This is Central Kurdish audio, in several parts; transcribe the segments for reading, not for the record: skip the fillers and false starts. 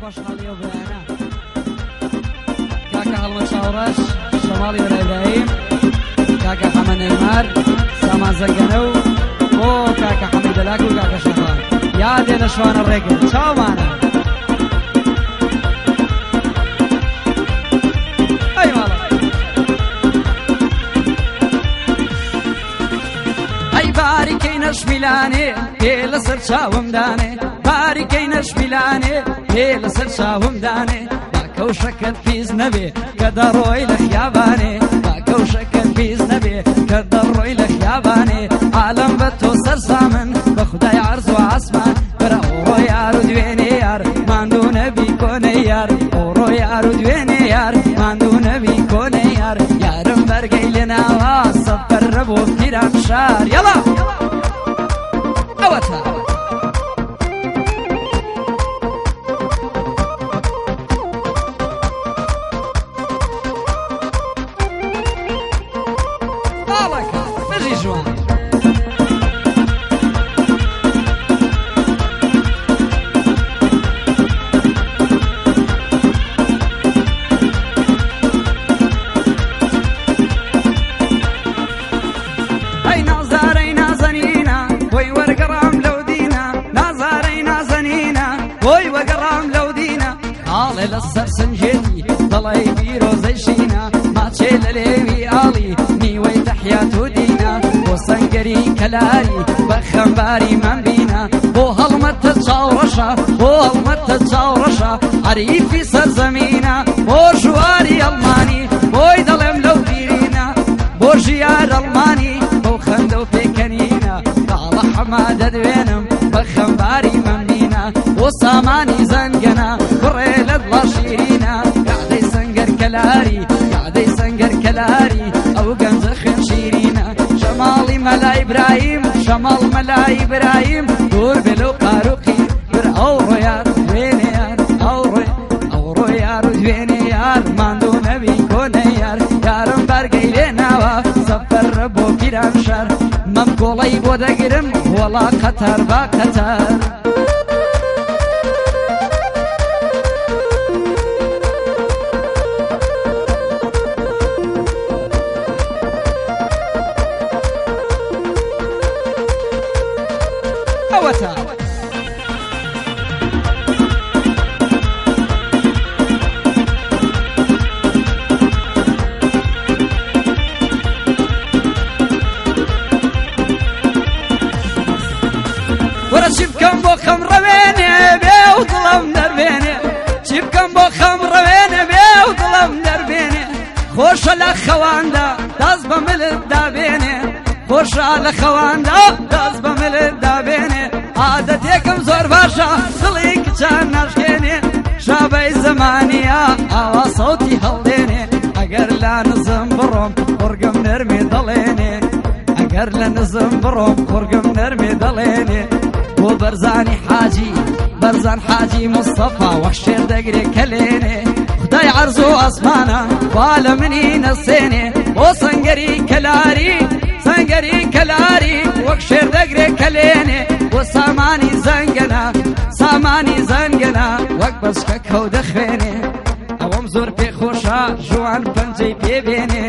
خۆشحاڵی ئەو برایانە کاکە هەڵمەت چاوڕەش، شەماڵی برای برایم، کاکە حەمە نەیمار، سامان زەنگەنە و بۆ کاکە حەمەی دەلاک و کاکە شەخان. یادێ لە شوانە ڕێگر چاومانە. ئەی ماڵە. ئەی باریکەی نەشمیلانێ پێ لەسەر چاوم دانێ باریکەی نەشمیلانێ پێ لەسەر چاوم دانێ با کەوشەکەت پیس نەبێ کە دەڕۆی لە خیابانێ با کەوشەکەت پیس نەبێ کە دەڕۆی لە خیابانێ عالەم بە تۆ سەرسامن بە خودای عەرز و عاسمان برا ئەوڕۆ یار و دوێنێ یار ماندوو نەبی کۆنە یار ئەوڕۆ یار و دوێنێ یار ماندوو نەبی کۆنە یار یارم بەرگەی لێ ناوە سەفەرە بۆ پیران شار یەڵا ئەوەتا باڵەکە بژی ژوان. ئەی نازارەی نازەنینە بۆی وەرگەڕام لەو دینە نازارەی نازەنینە بۆی وەگەڕام لەو دینە خاڵێ لەسەر سنجێتی دەڵێی پیرۆزەی شینە ماچێ لە لێوی ئاڵی نیوەی تەحیات و دینە بۆ سەنگەری کەلاری بە خەمباری مەمبینە بۆ هەڵمەتە چاوڕەشە بۆ هەڵمەتە چاوڕەشە عەریفی سەرزەمینە بۆ ژواری ئەڵمانی بۆی دەڵێم لەو دیرینە بۆ ژیار ئەڵمانی بەو خەندە و پێکەنینە باڵە حەما دەدوێنم بە خەمباری مەمبینە بۆ سامانی زەنگەنە بڕێ لە دڵە شیرینە قعدەی سەنگەر کەلاری قعدەی سەنگەر کەلاری ئەو گەنجە خوێن شیرینە شەماڵی مەلای برایم شەماڵ مەلای برایم دوور بێ لەو قاروقی بر ئەو ڕۆیار دوێنێ یار ئەو ڕۆی ئەو ڕۆیار و دوێنێ یار ماندوو نەبی کۆنە یار یارم بارگەی لێ ناوە سەفەر بۆ پیران شار مەم کۆڵەی بۆ دەگرم وەڵا قەتار با قەتار. ئەوەتا. وەرە چی بکەم بۆ خەم ڕەوێنێ بێ و دڵم دەربێنێ چی بکەم بۆ خەم ڕەوێنێ بێ و دڵم دەربێنێ خۆشە لە خەواندا دەست بە ملت دابێنێ خۆشە لە خەواندا دەست بە ملت دابێنێ عادەتێکم زۆر باشە دڵی کچان ناشکێنێ شابەی زەمانیە ئاوا سەوتی هەڵدێنێ ئەگەر لا نزم بڕۆم قوڕگم نەرمێ دەڵێنێ ئەگەر لە نزم بڕۆم قوڕگم نەرمێ دەڵێنێ بۆ بەرزانی حاجی بەرزان حاجی مستەفا وەک شێر دەگرێ کەلێنێ خدای عەرز و ئاسمانە وا لە منی نەسێنێ بۆ سەنگەری کەلاری سەنگەری کەلاری وەک شێر دەگرێ کەلێنێ بۆ سامانی زەنگەنە سامانی زەنگەنە وەک بەچکە کەو دەخوێنێ ئەوەم زۆر پێ خۆشە ژوان پەنجەی پێ بێنێ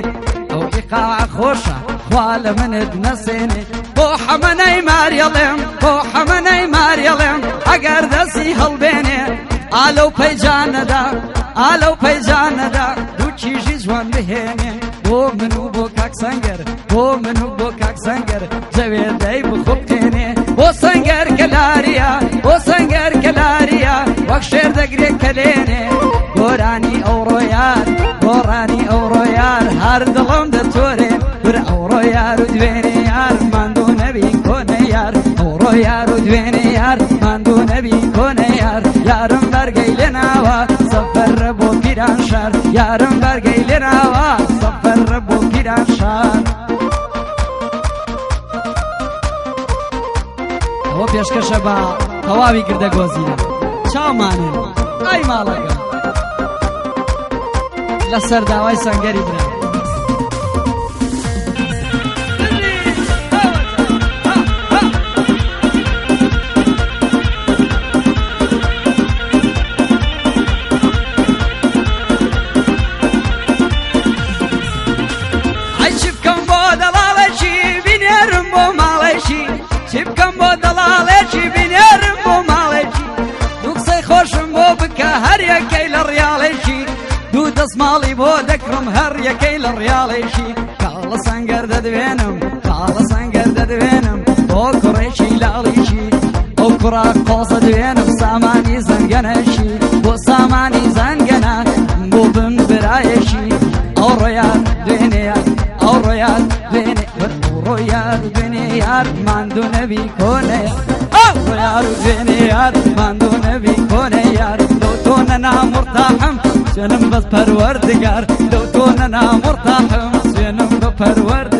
ئەو ئیقاع خۆشە خوا لە منت نەسێنێ بۆ حەمەنەی ماریەڵێم بۆ حەمەنەی ماریەڵێم ئەگەر دەستی هەڵبێنێ ئالەو پەیجانەدا ئالەو پەیجانەدا دوو کیژی جوان بهێنێ بۆ من و بۆ کاک سەنگەر بۆ من و بۆ کاک سەنگەر جەوێ دەی بخوڵقێنێ بۆ سەنگەر کەلاریە بۆ سەنگەر کەلاریە وەک شێر دەگرێ کەلێنێ گۆرانی ئەوڕۆیار گۆڕانی ئەوڕۆیار هەر دڵم دەتۆرێ بر ئەوڕۆ یار و دوێنێ یار ماندوو نەبی کۆنە یار ئەوڕۆ یار و دوێنێ یار ماندوو نەبی کۆنە یار یارم بەرگەی لێ ناوە سەفەر بۆ پیران شار یارم بەرگەی لێ ناوە سەفەر بۆ پیران شار ئەوە پێشکەشە بە تەواوی گردە گۆزینە چاومانێن ئای ماڵەکە لەسەر داوای سەنگەری برا. دەسماڵی بۆ دەکڕم هەر یەکەی لە ڕیاڵێکی. کاڵە سەنگەر دەدوێنم، کاڵە سەنگەر دەدوێنم بۆ کوڕێکی لاڵیکی. ئەو کوڕە قۆزە دوێنم سامانی زەنگەنەشی، بۆ سامانی زەنگەنە بۆ بم برایەکی. ئەو ڕۆیار دوێنێ یار، ئەو ڕۆیار دوێنێ، ئەو ڕۆیار دوێنێ یار، ماندوو نەبی کۆنە. ئەو ڕۆیار و دوێنێ یار، ماندوو نەبی کۆنە یار. لەو تۆ نەنامورتاحم، سوێنم بەس پەروەردگار. لەو تۆ نەنامورتاحم، سوێنم بە پەروەردگار.